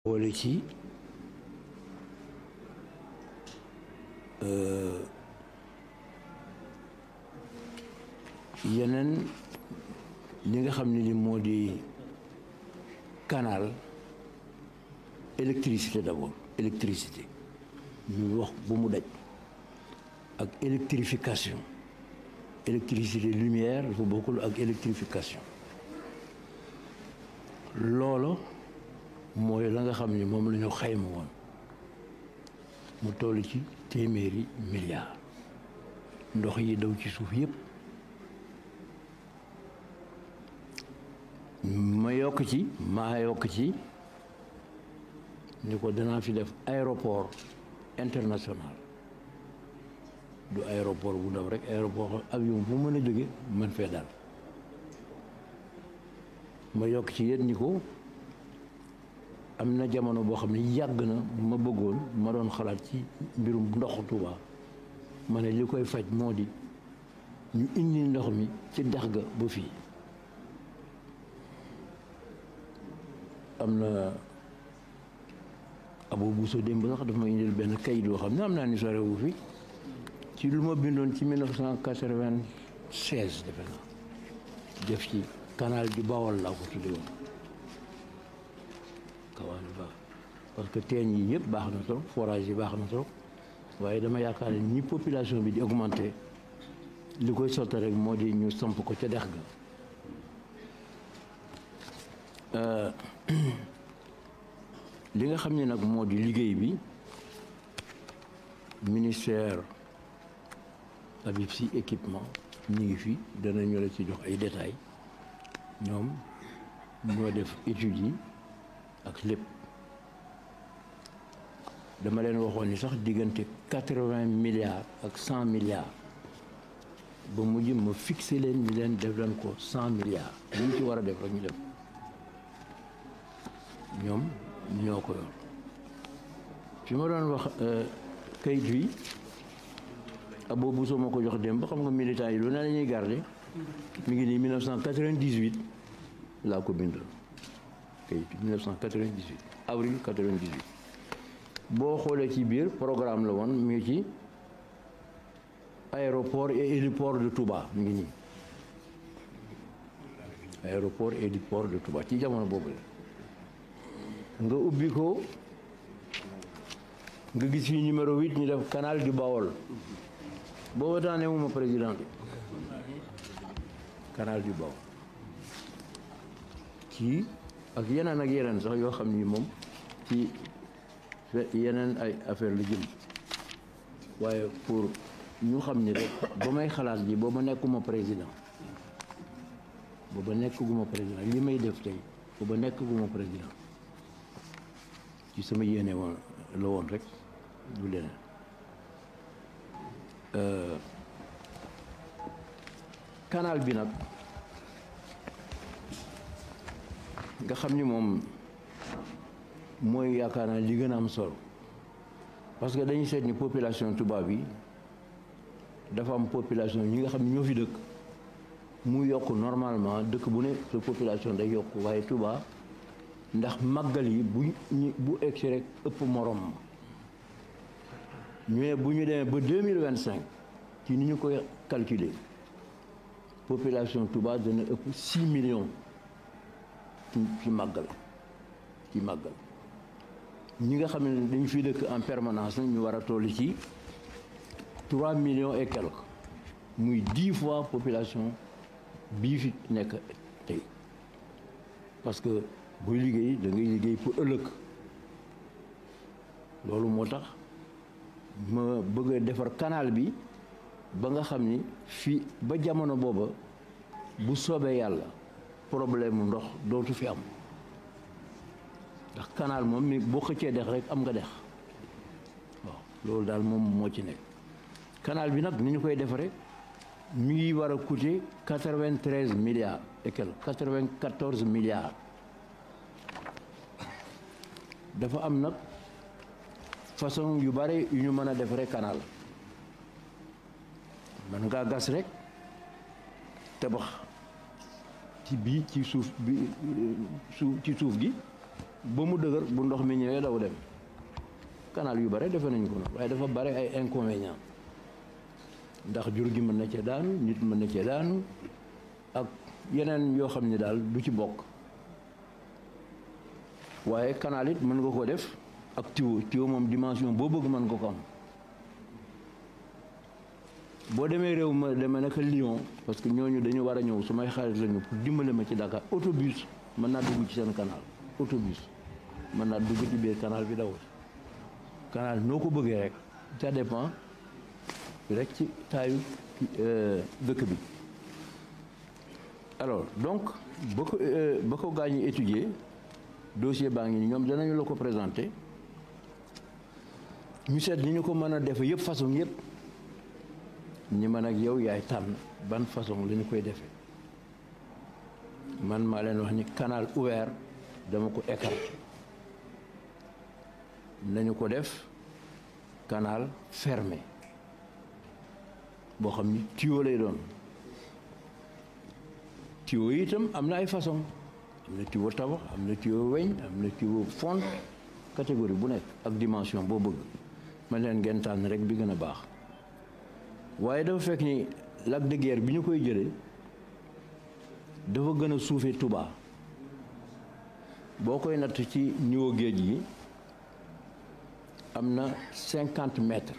boole ci yeneen li nga xam ne ni moo di canal électricité d'abord électricité ñu wax bu mu daj ak électrification électricité lumière dafa bokkul ak électrification loolu mooy la nga xam ni moom la ñu xayma woon mu toll ci téeméeri milliards ndox yi daw ci suuf yépp maa yokk ci ni ko danaa fi def aéroport international du aéroport bu ndaw rek aéroport avion bu mën a jóge mën fee dal ma yokk ci yéen ni ko am na jamono boo xam ne yàgg na ma bëggoon ma doon xalaat ci mbirum ndoxu Tuuba ma ne li koy faj moo di ñu indi ndox mi ci dex ga ba fii am na Abou Bousso démb sax dafa ma indil benn kayit yoo xam ne am naa ni sorewu fi ci lu ma bindoon ci 1996 defe naa def ci canal du Bawol laa ko tudde woon kawaani baax parce que teen yi yëpp baax na trop forage yi baax na trop waaye dama yaakaar ne ni population bi di augmenter li koy sotti rek moo di ñu samp ko ca dex ga li nga xam ne nag moo di liggéey bi ministère Habib Sy équipement ñu ngi fi danañu la ci jox ay détails ñoom ñoo def études yi ak lépp dama leen waxoon ni sax diggante 80 milliards ak 100 milliards ba mujj ma fixé leen ni leen def leen ko 100 milliards li ñu ci war a def rek ñu def ñoom ñoo ko yor fi ma doon wax kayit wi Abou Bousso ma ko jox dem ba xam nga militants yi lu ne la ñuy garder mi ngi nii 1998 laa ko bindal kayit 1998 avril 98 boo xoolee ci biir programme la woon mi ngi ci aéroport et héliport de Touba mi ngi nii aéroport et héliport de Touba ci jamono boobu la nga ubbi ko nga gis fii numéro 8 ñu def canal du Bawol booba daane mu ma président bi canal du Bawol kii ak yeneen sax yoo xam ni moom ci yeneen ay affaire la jëm waaye pour ñu xam ni rek ba may xalaat ji booba nekkuma président li may def tey booba nekkuma président ci sama yéene woon la woon rek du leneen canal bi nag nga xam ni moom mooy yaakaar naa li gën a am solo parce que dañuy seet ni population tubaab bi dafa am population ñi nga xam ne ñoo fi dëkk mu yokk normalement dëkk bu ne sa population day yokk waaye Touba ndax màggal yi bu egsi rek ëpp morom mais bu ñu demee ba 2025 ci ni ñu koy calculer population Touba dana ëpp 6 millions ci màggal ñi nga xam ne dañu fi dëkk en permanence nag ñu war a toll ci 3 millions et quelques muy 10 fois population bii fi nekk tey parce que buy liggéey da ngay liggéey pour ëllëg loolu moo tax ma bëgg a defar canal bi ba nga xam ni fii ba jamono booba bu soobee yàlla problème mu ndox dootu fi am ndax canal moom mi boo xëccee dex rek am nga dex waaw loolu daal moom moo ci nekk canal bi nag ni ñu koy defaree mi ngi war a coûter 93 milliards et quelque 94 milliards dafa am nag façon yu bare yu ñu mën a defaree canal man ngaa gas rek tabax ci bii ci suuf bi ci suuf gi ba mu dëgër bu ndox mi ñëwee daw dem. canal yu bare defe nañ ko nag waaye dafa bare ay inconvénients ndax jur gi mën na cee daanu nit mën na cee daanu ak yeneen yoo xam ne daal du ci bokk waaye canal it mën nga ko def ak tuyau moom dimension boo bëgg mën nga ko am boo demee réew ma demee naka Lyon parce que ñooñu dañu war a ñëw su may xarit lañu pour dimbale ma ci Dakar autobus mën naa dugg ci seen canal autobus mën naa dugg ci biir canal bi dawul canal noo ko bëggee rek ça dépend rek ci taayu dëkk bi alors donc ba ko gaa ñi étudier dossier baa ngi ni ñoom danañu la ko présenter ñu seet ni ñu ko mën a defe yëpp façon yëpp ñi man ak yow yaay tànn ban façon la ñu koy defee man maa leen wax ni canal ouvert dama ko écarté nañu ko def canal fermé boo xam ni tuyau lay doon tuyau yi itam am na ay façon am na tuyau tabax am na tuyau weñ am na tuyau fonte catégorie bu nekk ak dimension boo bëgg man leen ngeen tànn rek bi gën a baax waaye dafa fekk ni lac de Guiers bi ñu koy jëlee dafa gën a suufee Touba boo koy natt ci niveau géej gi am na 50 mètres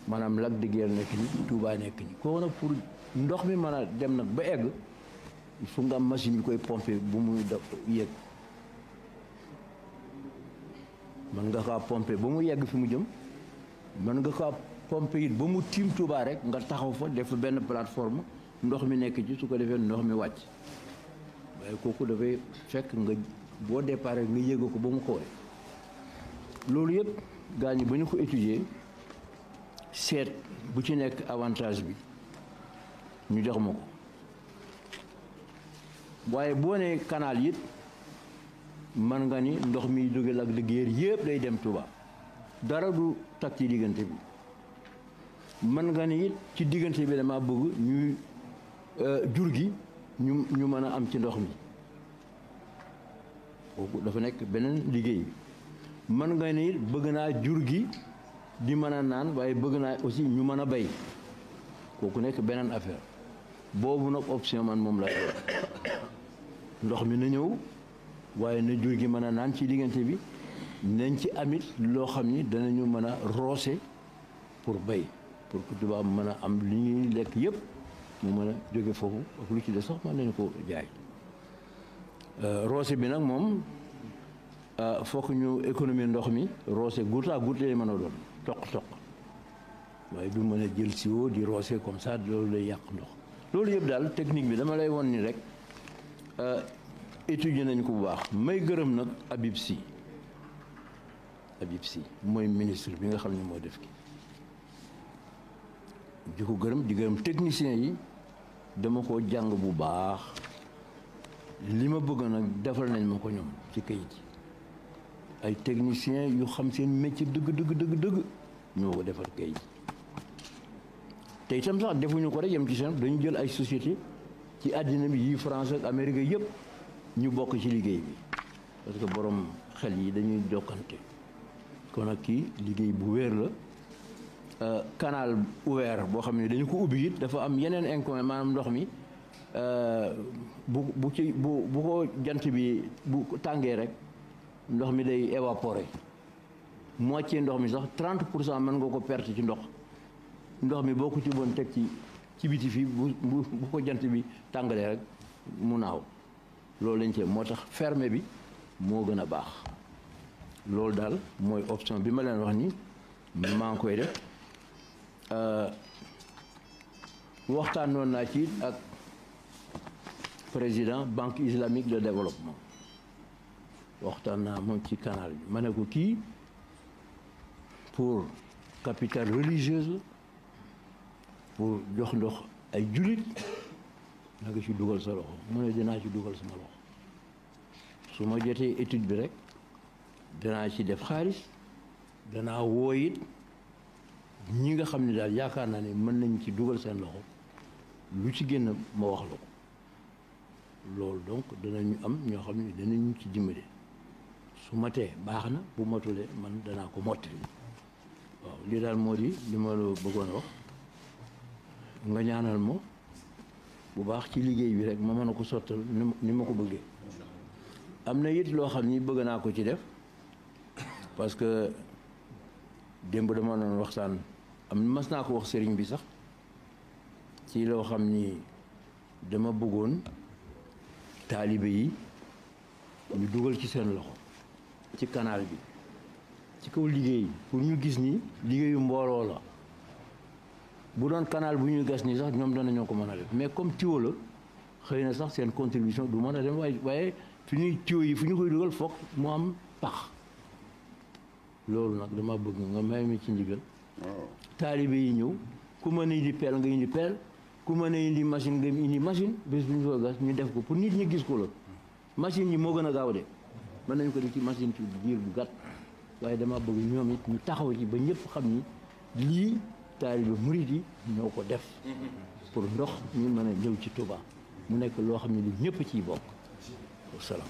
maanaam lac de Guiers nekk ni Touba nekk ni koo nag pour ndox mi mën a dem nag ba egg il faut nga am machine yu koy pomper bu muy yegg mën nga kaa pomper ba mu yegg fi mu jëm mën nga kaa pomper it ba mu tiim Touba rek nga taxaw fa def benn plateforme ndox mi nekk ci su ko defee ndox mi wàcc waaye kooku dafay fekk nga boo départ nga yéeg ko ba mu xoolee loolu yëpp gaa ñi ba ñu ko étudier seet bu ci nekk avantage bi ñu jox ma ko waaye boo nee canal it man nga ni ndox mi jóge Lac de Guiers yëpp day dem Touba dara du takk ci diggante bi man nga ni it ci diggante bi dama bëgg ñuy jur gi ñu mën a am ci ndox mi kooku dafa nekk beneen liggéey man nga ni it bëgg naa jur gi di mën a naan waaye bëgg naa aussi ñu mën a bay kooku nekk beneen affaire boobu nag option man moom la ndox mi na ñëw waaye na jur gi mën a naan ci diggante bi nañ ci amit loo xam ni danañu mën a roose pour bay pour que tubaab mën a am li ñuy lekk yëpp mu mën a jóge foofu ak lu ci des sax mën nañu ko jaay roose bi nag moom fokk ñu économie ndox mi roose goutte à goutte lay mën a doon toq waaye du mën a jël siwo di roose comme ça loolu lay yàq ndox loolu yëpp daal technique bi dama lay won ni rek étudier nañ ko bu baax may gërëm nag Habib Sy mooy ministre bi nga xam ne moo def ki di ko gërëm di gërëm technicien yi dama ko jàng bu baax li ma bëgg nag defal nañ ma ko ñoom ci kayit yi ay technicien yu xam seen métier dëgg ñoo ko defal kayit yi te itam sax defuñu ko rek yem ci seen dañu jël ay société ci àddina bi yi France ak Amérique yëpp ñu bokk ci liggéey bi parce que borom xel yi dañuy jokkante kon nag kii liggéey bu wéer la canal ouvert boo xam ne dañu ko ubbi it dafa am yeneen inconvénient maanaam ndox mi bu ko jant bi bu tàngee rek ndox mi day évaporer moitié ndox mi sax 30% mën nga ko perte ci ndox mi boo ko ci boon teg ci biti fii bu ko jant bi tàngalee rek mu naaw loolu lañ cee moo tax fermé bi moo gën a baax loolu daal mooy option bi ma leen wax ni maa ngi koy def waxtaanoon naa ci ak président banque islamique de développement waxtaan naa moom ci canal bi ma ne ko kii pour capitale religieuse pour jox ndox ay jullit na nga ci dugal sa loxo mu ne dinaa ci dugal sama loxo su ma jotee étude bi rek danaa ci def xaalis danaa woo it ñi nga xam ne daal yaakaar naa ne mën nañ ci dugal seen loxo lu ci génn ma wax la ko loolu donc danañu am ñoo xam ne danañu ci dimbale su matee baax na bu matulee man danaa ko mottali waaw lii daal moo di li ma la bëggoon a wax nga ñaanal ma bu baax ci liggéey bi rek ma mën a ko sottal ni ma ko bëggee am na it loo xam ni bëgg naa ko ci def parce que démb dama doon waxtaan mas naa ko wax sëriñ bi sax ci loo xam ni dama bëggoon taalibe yi ñu dugal ci seen loxo ci canal bi ci kaw liggéey pour ñu gis ni liggéeyu mbooloo la bu doon canal bu ñuy gas ni sax ñoom danañoo ko mën a def mais comme tuyau la xëy na sax seen contribution du mën a dem waaye fi ñuy tuyau yi fu ñu koy dugal foog mu am pax loolu nag dama bëgg nga may mi ci ndigal taalibe yi ñëw ku mën a indi peel nga indi peel ku mën a indi machine nga indi machine bés bu ñu ko gas ñu def ko pour nit ñi gis ko la machine yi moo gën a gaaw de mën nañu ko def ci machine ci diir bu gàtt waaye dama bëgg ñoom it ñu taxaw ci ba ñëpp xam ni lii taalibe murid yi ñoo ko def pour ndox ñu mën a ñëw ci Touba mu nekk loo xam ne li ñëpp ciy bokk wasalaam